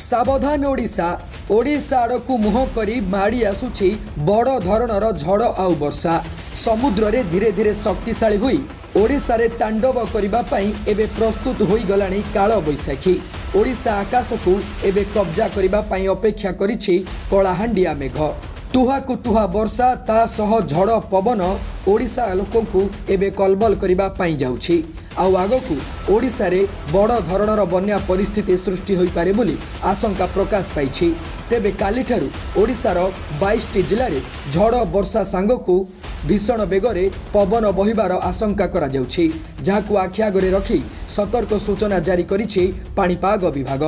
ସାବଧାନ ଓଡ଼ିଶା। ଓଡ଼ିଶା ଆଡ଼କୁ ମୁହଁ କରି ମାଡ଼ି ଆସୁଛି ବଡ଼ ଧରଣର ଝଡ଼ ଆଉ ବର୍ଷା। ସମୁଦ୍ରରେ ଧୀରେ ଧୀରେ ଶକ୍ତିଶାଳୀ ହୋଇ ଓଡ଼ିଶାରେ ତାଣ୍ଡବ କରିବା ପାଇଁ ଏବେ ପ୍ରସ୍ତୁତ ହୋଇଗଲାଣି କାଳବୈଶାଖୀ। ଓଡ଼ିଶା ଆକାଶକୁ ଏବେ କବ୍ଜା କରିବା ପାଇଁ ଅପେକ୍ଷା କରିଛି କଳାହାଣ୍ଡିଆ ମେଘ। ତୁହାକୁ ତୁହା ବର୍ଷା, ତା ସହ ଝଡ଼ ପବନ ଓଡ଼ିଶା ଲୋକଙ୍କୁ ଏବେ କଲବଲ କରିବା ପାଇଁ ଯାଉଛି। ଆଉ ଆଗକୁ ଓଡ଼ିଶାରେ ବଡ଼ ଧରଣର ବନ୍ୟା ପରିସ୍ଥିତି ସୃଷ୍ଟି ହୋଇପାରେ ବୋଲି ଆଶଙ୍କା ପ୍ରକାଶ ପାଇଛି। ତେବେ କାଲିଠାରୁ ଓଡ଼ିଶାର 22ଟି ଜିଲ୍ଲାରେ ଝଡ଼ ବର୍ଷା ସାଙ୍ଗକୁ ଭୀଷଣ ବେଗରେ ପବନ ବହିବାର ଆଶଙ୍କା କରାଯାଉଛି, ଯାହାକୁ ଆଖି ଆଗରେ ରଖି ସତର୍କ ସୂଚନା ଜାରି କରିଛି ପାଣିପାଗ ବିଭାଗ।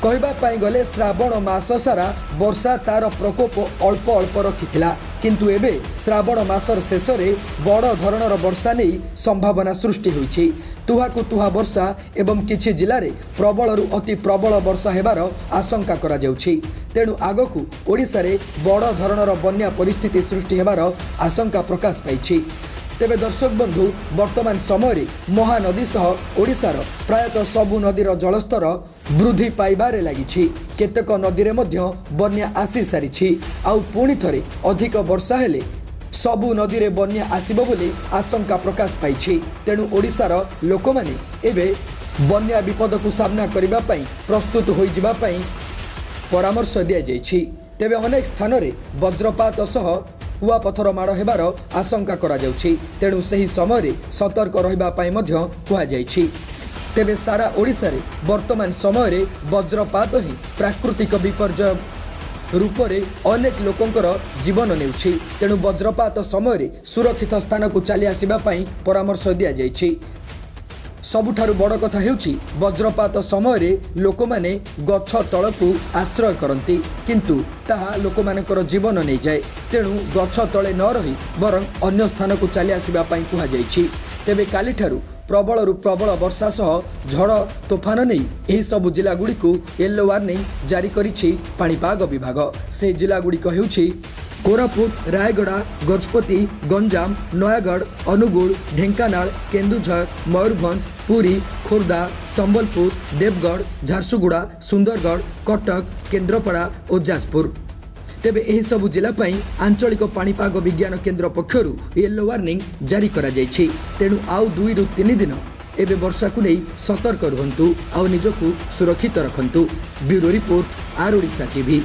କହିବା ପାଇଁ ଗଲେ ଶ୍ରାବଣ ମାସ ସାରା ବର୍ଷା ତାର ପ୍ରକୋପ ଅଳ୍ପ ଅଳ୍ପ ରଖିଥିଲା, କିନ୍ତୁ ଏବେ ଶ୍ରାବଣ ମାସର ଶେଷରେ ବଡ଼ ଧରଣର ବର୍ଷା ନେଇ ସମ୍ଭାବନା ସୃଷ୍ଟି ହୋଇଛି। ତୁହାକୁ ତୁହା ବର୍ଷା ଏବଂ କିଛି ଜିଲ୍ଲାରେ ପ୍ରବଳରୁ ଅତି ପ୍ରବଳ ବର୍ଷା ହେବାର ଆଶଙ୍କା କରାଯାଉଛି। ତେଣୁ ଆଗକୁ ଓଡ଼ିଶାରେ ବଡ଼ ଧରଣର ବନ୍ୟା ପରିସ୍ଥିତି ସୃଷ୍ଟି ହେବାର ଆଶଙ୍କା ପ୍ରକାଶ ପାଇଛି। ତେବେ ଦର୍ଶକ ବନ୍ଧୁ, ବର୍ତ୍ତମାନ ସମୟରେ ମହାନଦୀ ସହ ଓଡ଼ିଶାର ପ୍ରାୟତଃ ସବୁ ନଦୀର ଜଳସ୍ତର ବୃଦ୍ଧି ପାଇବାରେ ଲାଗିଛି। କେତେକ ନଦୀରେ ମଧ୍ୟ ବନ୍ୟା ଆସିସାରିଛି। ଆଉ ପୁଣି ଥରେ ଅଧିକ ବର୍ଷା ହେଲେ ସବୁ ନଦୀରେ ବନ୍ୟା ଆସିବ ବୋଲି ଆଶଙ୍କା ପ୍ରକାଶ ପାଇଛି। ତେଣୁ ଓଡ଼ିଶାର ଲୋକମାନେ ଏବେ ବନ୍ୟା ବିପଦକୁ ସାମ୍ନା କରିବା ପାଇଁ ପ୍ରସ୍ତୁତ ହୋଇଯିବା ପାଇଁ ପରାମର୍ଶ ଦିଆଯାଇଛି। ତେବେ ଅନେକ ସ୍ଥାନରେ ବଜ୍ରପାତ ସହ କୁଆପଥର ମାଡ଼ ହେବାର ଆଶଙ୍କା କରାଯାଉଛି। ତେଣୁ ସେହି ସମୟରେ ସତର୍କ ରହିବା ପାଇଁ ମଧ୍ୟ କୁହାଯାଇଛି। ତେବେ ସାରା ଓଡ଼ିଶାରେ ବର୍ତ୍ତମାନ ସମୟରେ ବଜ୍ରପାତ ହିଁ ପ୍ରାକୃତିକ ବିପର୍ଯ୍ୟୟ ରୂପରେ ଅନେକ ଲୋକଙ୍କର ଜୀବନ ନେଉଛି। ତେଣୁ ବଜ୍ରପାତ ସମୟରେ ସୁରକ୍ଷିତ ସ୍ଥାନକୁ ଚାଲି ଆସିବା ପାଇଁ ପରାମର୍ଶ ଦିଆଯାଇଛି। ସବୁଠାରୁ ବଡ଼ କଥା ହେଉଛି, ବଜ୍ରପାତ ସମୟରେ ଲୋକମାନେ ଗଛ ତଳକୁ ଆଶ୍ରୟ କରନ୍ତି, କିନ୍ତୁ ତାହା ଲୋକମାନଙ୍କର ଜୀବନ ନେଇଯାଏ। ତେଣୁ ଗଛ ତଳେ ନ ରହି ବରଂ ଅନ୍ୟ ସ୍ଥାନକୁ ଚାଲି ଆସିବା ପାଇଁ କୁହାଯାଇଛି। ତେବେ କାଲିଠାରୁ ପ୍ରବଳରୁ ପ୍ରବଳ ବର୍ଷା ସହ ଝଡ଼ ତୋଫାନ ନେଇ ଏହିସବୁ ଜିଲ୍ଲାଗୁଡ଼ିକୁ ୟେଲୋ ୱାର୍ଣ୍ଣିଂ ଜାରି କରିଛି ପାଣିପାଗ ବିଭାଗ। ସେହି ଜିଲ୍ଲାଗୁଡ଼ିକ ହେଉଛି କୋରାପୁଟ, ରାୟଗଡ଼ା, ଗଜପତି, ଗଞ୍ଜାମ, ନୟାଗଡ଼, ଅନୁଗୁଳ, ଢେଙ୍କାନାଳ, କେନ୍ଦୁଝର, ମୟୂରଭଞ୍ଜ, ପୁରୀ, ଖୋର୍ଦ୍ଧା, ସମ୍ବଲପୁର, ଦେବଗଡ଼, ଝାରସୁଗୁଡ଼ା, ସୁନ୍ଦରଗଡ଼, କଟକ, କେନ୍ଦ୍ରାପଡ଼ା ଓ ଯାଜପୁର। ତେବେ ଏହିସବୁ ଜିଲ୍ଲା ପାଇଁ ଆଞ୍ଚଳିକ ପାଣିପାଗ ବିଜ୍ଞାନ କେନ୍ଦ୍ର ପକ୍ଷରୁ ୟେଲୋ ୱାର୍ଣ୍ଣିଂ ଜାରି କରାଯାଇଛି। ତେଣୁ ଆଉ 2ରୁ 3 ଦିନ ଏବେ ବର୍ଷାକୁ ନେଇ ସତର୍କ ରୁହନ୍ତୁ ଆଉ ନିଜକୁ ସୁରକ୍ଷିତ ରଖନ୍ତୁ। ବ୍ୟୁରୋ ରିପୋର୍ଟ, ଆର୍ ଓଡ଼ିଶା ଟିଭି।